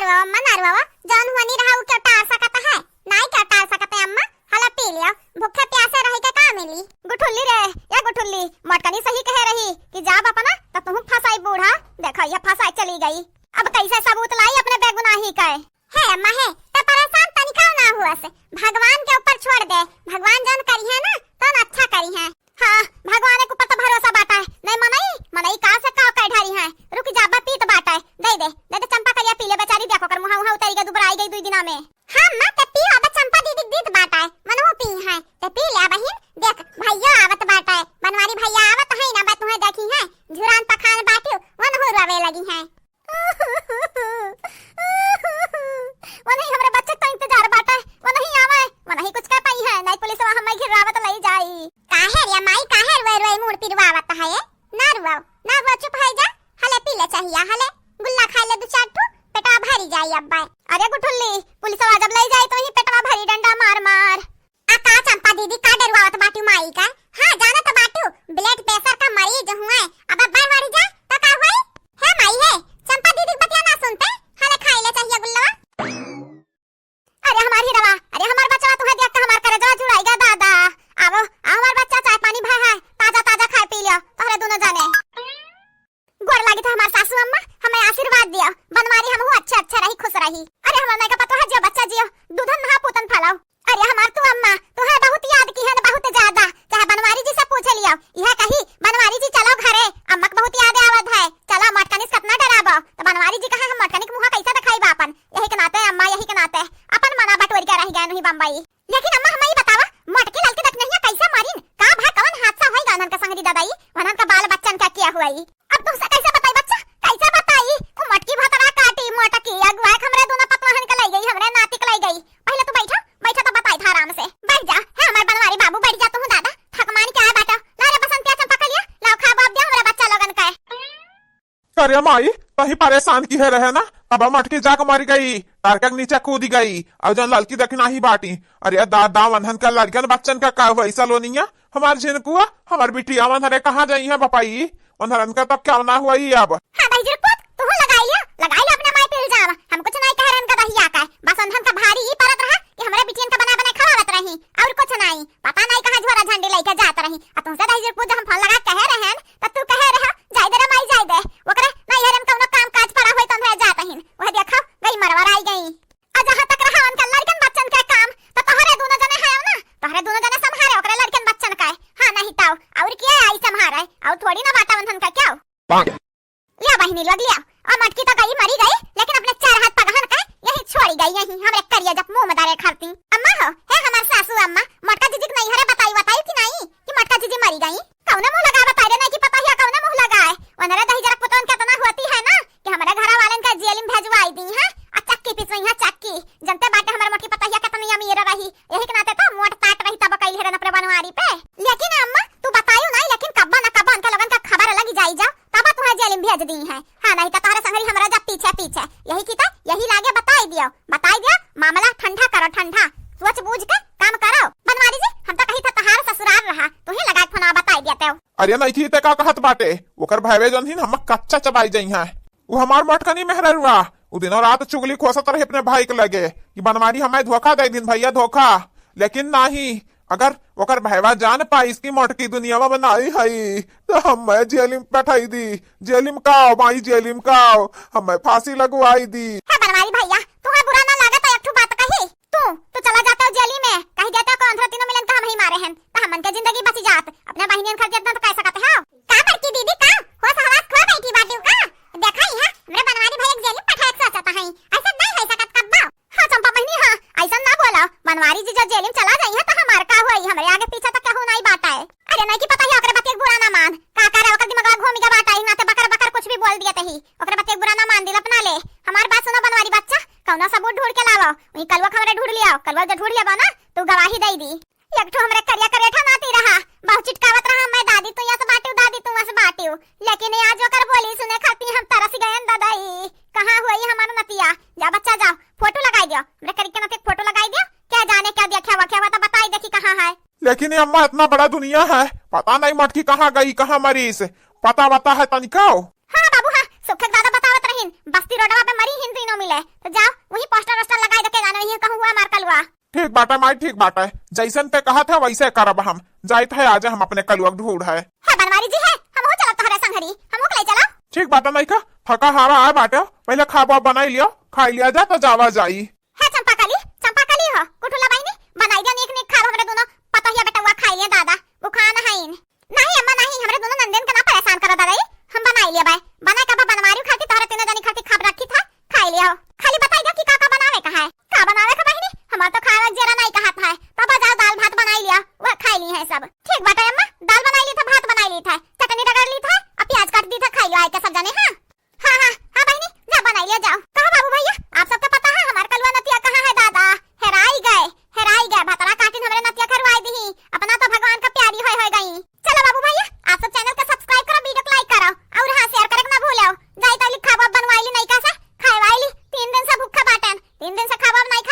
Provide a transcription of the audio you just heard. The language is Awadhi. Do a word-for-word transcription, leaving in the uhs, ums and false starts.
तो अम्मा नरवा, जौन हुआ नहीं रहा, उ क्यों टार सकत है? नाई क्यों टार सकत है अम्मा? हला पी लियो, भूखे प्यासे रही के का मिली? गुठुल्ली रे, या गुठुल्ली, मोटकनी सही कहे रही कि जाब अपना, तो तुहूँ फंसाई बूढ़ा। देखो, ये फंसाई चली गई। अब कैसे सबूत लाई अपने बेगुनाही का? हे अम्मा हे, त परेशान तनिकाओ ना हुअस, भगवान के ऊपर छोड़ दे, भगवान जौन करिहैं ना, तौन अच्छा करिहैं। हाँ, भगवान के ऊपर तो भरोसा बाटा है, नहीं मनई, मनई का से का कह ढारी है। रुक जा, बा पीत बाटा है, दे दे, दे दे चंपा करिया पी ले बेचारी, देखो ओकर मुँहा उहा उतरी गई, दुबराई गई दुई दिना में। हाँ अम्मा, ते पी, अब चंपा दीदी दीत बाटा है, मनहु पी है, ते पी ले बहिन, देख भैया आवत बाटा है, बनवारी भैया आवत है ना, बा तुहैं देखिहैं, झुरान पखान बाटिउ, वनहु रोवे लगिहैं। वो नहीं, हमरे बच्चे का इंतजार बाटे, वो नहीं आवे, वो नहीं कुछ कह पाई है, नहीं पुलिस वाला हमें घिरावत लई जाई। काहे रे माई, काहे रोए रोए मूड़ पिरवावत है? ना रुआओ, ना रुआओ, चुप है जा। हले पी ले चाहिया, हले गुल्ला खाई ले दो चार ठो, पेटवा भरी जाई अब्बे। अरे गुठुल्ली, पुलिस वाला जब लई जाई तो ही पेटवा भरी डंडा मार मार। आ का चंपा दीदी, का डरवावत बाटू माई का? हाँ, जानत बाटू, blood pressure का मरीज हुए। अब बढ़ बढ़ जा, तो का हुई? हे माई हे, चंपा दीदी के बतिया ना सुनते, हले खाई ले चाहिए गुल्लवा। अरे हमार हीरवा, अरे हमार बचवा, तुहे देख के हमार करेजवा जुड़ाई गया दादा। आवो, आ हमार बच्चा, चाय पानी भय है, ताजा ताजा खाए पी लियो, तोहरे दोनों जाने। गोड़ लागित है हमार सासू अम्मा, हमें आशीर्वाद दियो, बनवारी हमहू अच्छे अच्छे रही, खुश रही। अरे हमार नयका पतोह जियो, बच्चा जियो, दूधन नहा पूतन फलाओ। अरे हमार तू अम्मा, तुहे बहुत याद किहन, बहुत ज्यादा। चाहे बनवारी जी से पूछ लियो, यह कही, "बनवारी जी चलो घरे, अम्मा के बहुत याद आवत है, चलो मोटकनी से कितना डराबो।" तो बनवारी जी कहे, "हम मोटकनी के मुँह कैसे दिखाई बा अपन?" यही के नाते अम्मा, यही के नाते अपन मना बटोर के रह गए नहीं बम्बई। लेकिन अम्मा, हमें ये बतावा, मोटकी ललकी दखनहिया कैसे मरिन? का भा कवन हादसा होई गा उन्हन का संगरी ददाई? उन्हन का बाल बच्चन का किया हुआ ई? अब तुमसे कैसे बताई बच्चा, कैसे बताई? वो मोटकी भतरा काटी, मोटकी अगुआ के हमरे दोनों पतवाहन के लाई गई, हमरे नाती के लाई गई। पहले तू बैठा, बैठा तो बताई था आराम से। बैठ जा, है हमार बनवारी बाबू, बैठ जा तू दादा। थक मान के आए बाटा। ला रे बसंतिया चंपा कलिया, लाओ खा बाप दे हमरे बच्चा लोगन का। अरे माई, तही परेशान किहे रहे ना, अब मोटकी जाके मर गई, तारका के नीचे कूद गई, और जौन ललकी दखिनाही बाटी। अरे दादा, वन्हन का लड़कन बच्चन का का हुआ ऐसा लोनिया? हमार झिनकुआ, हमार बिटिया, वन्हरे कहाँ जाई है बपाई? वन्हरन का तब क्या ना हुआ ही अब। हाँ दहिजर पूत, तू लगाई लिया, लगाई लिया अपने माई पे इल्जाम। हम कुछ नहीं कह रहे इनका दहिया का, बस वन्हन का भारी ही परत रहा कि हमरे बिटियन का बना बना खवावत रही, और कुछ नहीं। पता नहीं कहाँ झोरा झंडी लेके जात रही। आ तुमसे दहिजर पूत जब हम फोन लगा कहे रहे हैं, तो तू कहे रहे, "जाई दे रे माई, जाई दे।" ओकरे नैहर में कौनो काम काज पड़ा होई तो हम जात रही। वह देखो, गई मरवर आई गई। आ जहाँ तक रहा उनका लड़कन बच्चन के काम, तो तोहरे दोनों जने है ना, तोहरे दोनों जने संभारे ओकरे लड़कन बच्चन का। हाँ, नहीं ताऊ, और के आई संभारे? और थोड़ी ना बाटा वन्हन का क्या? ले बहिनी लोग, ले। आ मोटकी तो गई, मरी गई, लेकिन अपने चार हाथ पगहन का यही छोड़ी गई, यही हमरे करिया जब मुंह में डारे खाती। अम्मा हो, हे हमार सासू अम्मा, मोटका जीजी के नैहरे बताई, बताई कि नहीं कि मोटका जीजी मरी गई? कौने मुंह लगा बताई रे, नहीं कि पता ही कौने मुंह लगाए। वनरे दहिजर पुतवन केतना होती है ना कि हमरे घर वालन का जेल में भेजवाई दी है, आ चक्की पिसवई है चक्की। जनते बाटे हमरे मोटकी पतोहिया केतनी अमीर रही, यही के नाते तो मोट ताट रही तब कैले रहन अपने बनवारी पे। लेकिन अम्मा, तू बतायू नहीं, लेकिन कब्बा न कब्बा उनके लोगन का खबर लगी जाई जा, तब तुहे जेल में भेज दी है। हाँ, नहीं तो तोहरे संगरी हमरा जब पीछे पीछे यही की तो यही लागे बताई दियो, बताई दियो, मामला ठंडा करो ठंडा, सोच बूझ के काम करो। बनवारी जी, हम तो कही था तहार ससुराल रहा, तू ही लगा के फोन बताई दिया तो। अरे नहीं की ते का कहत बाटे, ओकर भावे जौन ही हम कच्चा चबाई जाई है। वो हमार मोटकनी मेहररुआ, वो दिनों रात चुगली खोसत रहे अपने भाई के लगे कि बनवारी हमें धोखा दे दिन भैया, धोखा। लेकिन नहीं, अगर ओकर भैवा जान पाइस कि मोटकी दुनिया में बनाई हई, तो हमें जेल में बैठाई दी। जेल में काओ माई, जेल में काओ, हमें फांसी लगवाई दी। हे बनवारी भैया, तुम्हें बुरा ना लगा तो एक ठो बात कही, तू, तू चला जाता हो जेल में, कही देता हो कौन तीनों मिलन का हम ही मारे हैं, तो हमन के जिंदगी बची जात, अपने बहिनियन खातिर इतना तो कह सकत हो। का बड़की दीदी, का होश हवास खो बैठी बाटिउ का? देखा ही है, हमरे बनवारी भैया के जेल में पठाए के सोचत हई, ऐसा नहीं है सकत कब्बो। हाँ चंपा बहिनी, हाँ, ऐसा ना बोला, बनवारी जी जब जेल में चला जाई है तो हमार का होई, हमरे आगे पीछे तो केहू नहीं बाटा है। अरे नहीं कि पता ही ओकरे बतिया के बुरा ना मान, का करे ओकर दिमाग घूम गया बाटा, ई नाते बकर बकर कुछ भी बोल दिया तही, ओकरे बतिया के बुरा ना मान दिल अपना ले। हमार बात सुनो बनवारी बच्चा, कौनो सबूत ढूंढ के लावो, वही कलुआ खबरे ढूंढ लिया, कलुआ जो ढूंढ लिया ना, तू गवाही दे दी। एक ठो हमरे करिया करेठा नाती रहा, बहुत चिटकावत रहा, "मैं दादी तू यस बाटिउ, दादी तू वस बाटिउ।" लेकिन ये आज ओकर बोली सुने खाती हम तरस गए दादाई। कहाँ हुई हमारा नतिया? जा बच्चा जाओ, फोटो लगाई दियो, हमरे करी के नाते फोटो लगाई दियो। क्या जाने क्या देखा हुआ, क्या हुआ तो बताई देखी कहाँ है। लेकिन ये अम्मा इतना बड़ा दुनिया है, पता नहीं मोटकी कहाँ गई, कहाँ मरीस, पता बता है तनिको? हाँ बाबू हाँ, सुखे दादा बतावत रहीन, बस्ती रोडवा पे मरी हिन तीनों मिले, तो जा बाटे माई, ठीक बाटे, जैसन ते कहत है वैसे करब हम। जाइत है आज हम अपने कलुआ के ढूंढ है। हे बनवारी जी है, हमहू चलब तोहरे संघरी, हमहू के ले चलो। ठीक बाटे, नहीं का थका हारा आए बाटे, पहले खाबा बनाई लियो, खाई लिया जा तो जावा जाई। हे चंपाकली, चंपाकली हो, कुठुला बहिनी, बनाई दिया नीक नीक खाब, हमरे दोनों पतोहिया बेटवा खाई लिया दादा, उखान हईन। नहीं अम्मा नहीं, हमरे दोनों नंदेन के ना परेशान करो दादा, हम बनाई लिया बाय, बनाए का बा बनवारी खाती, तोहरे तीनों जनी खाती खाब रखी था, खाई लिया हो। खाली बताई दिया कि का का बनावे का है, का बनावे का बहिनी, हमार तो खाए का जेरा नहीं कहत है, पापा जाओ दाल भात बनाई लिया, वह खाई ली है सब। ठीक बाटे अम्मा, दाल बनाई ली था, भात बनाई ली था, चटनी रगड़ ली था, अब प्याज काट दी था, खाई लिया आए के सब जने। हाँ। हाँ, हाँ, हाँ बहिनी, जा बनाई लिया जाओ। कहो बाबू भैया, आप सबके पता है हमार कलुआ नतिया कहाँ है दादा? हेराई गए, हेराई गए, भतरा काटिन हमरे नतिया खरवाई दिही, अपना तो भगवान का प्यारी होय होय गई। चलो बाबू भैया, आप सब channel का subscribe करो, video को like करो और हाँ share करे के ना भूलो। जाई तो लिखा बाप बनवाई ली नहीं कैसे खाए वाई ली, तीन दिन से भूखा बाटन, तीन दिन से खावा नहीं